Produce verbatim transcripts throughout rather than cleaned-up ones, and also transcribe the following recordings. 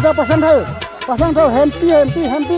Pasang tho, pasang tho, hempi, hempi, hempi.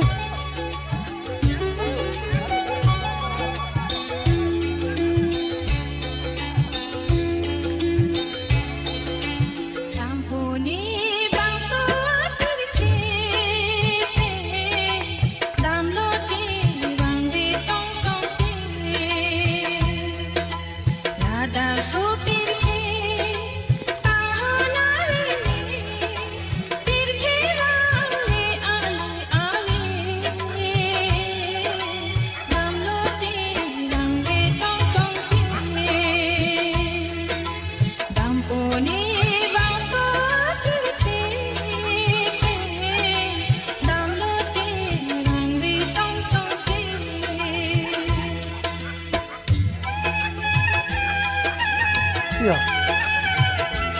Ya.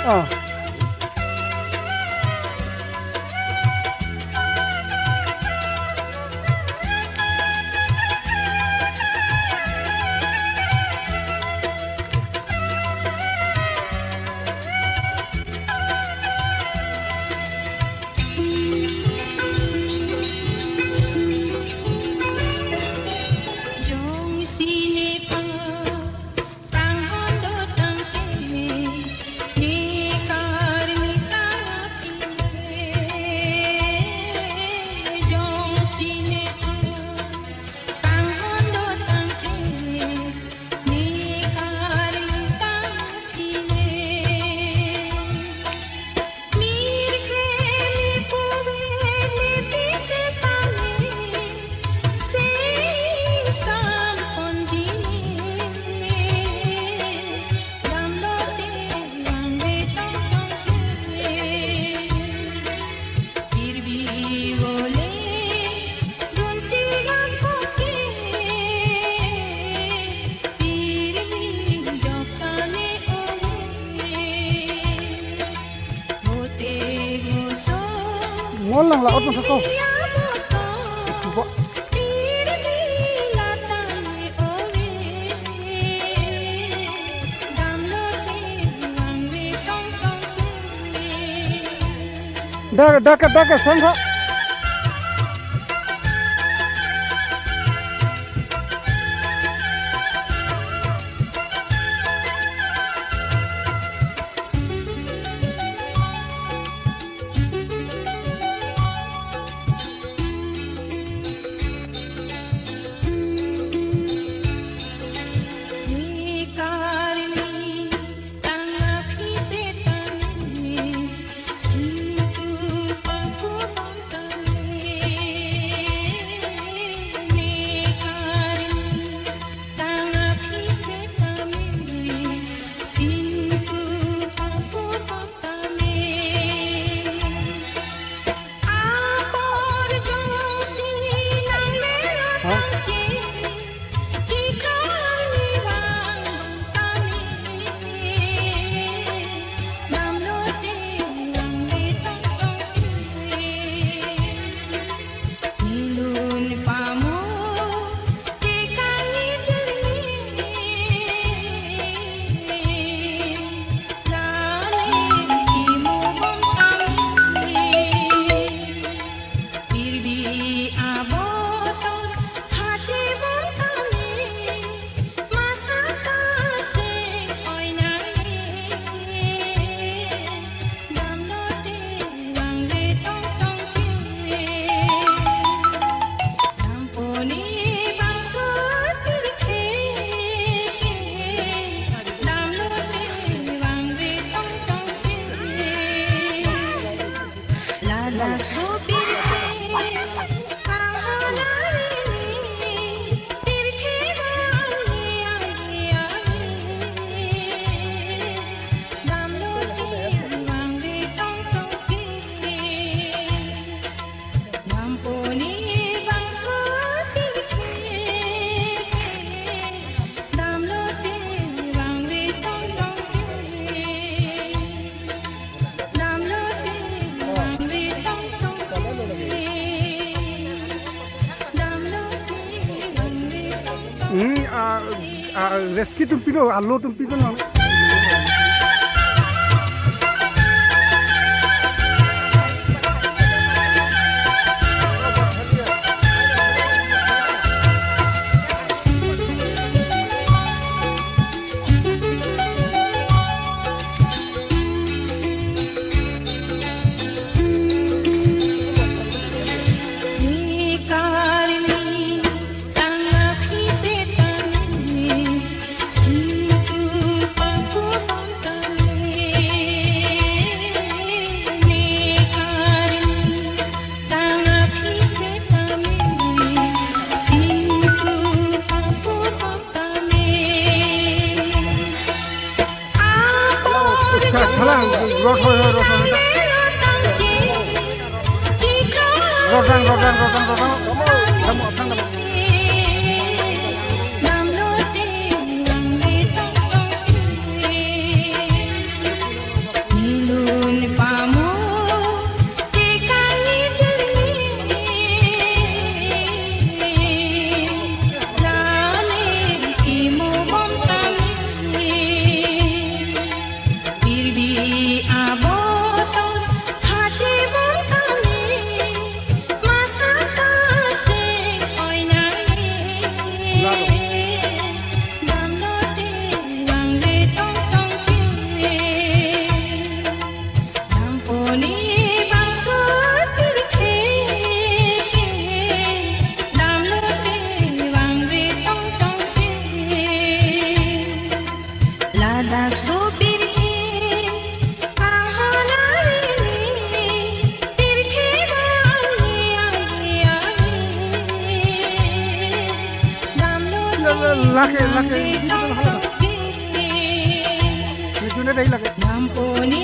Ah. Ngol lang laot masa ko. Coba. Dak, dak, dak, sang ha. Hmm, ah, ah, leski atum pilo, alo atum pilo nang. Rot hoi hoi, rot hoi hoi. Rot rang, rot rang, rot rang, rot rang. Dam, dam, dam. Irbi aboto hachi bontani masa tase oinani. Damlote vangve tongtong ke. Damponi bangso tirthe. Damlote vangve tongtong ke. Ladak sopir ke ahonari ni, pirthe bang ni ahi ahi. Damlo lake, lake, lake. Ini sudah dah lake. Damponi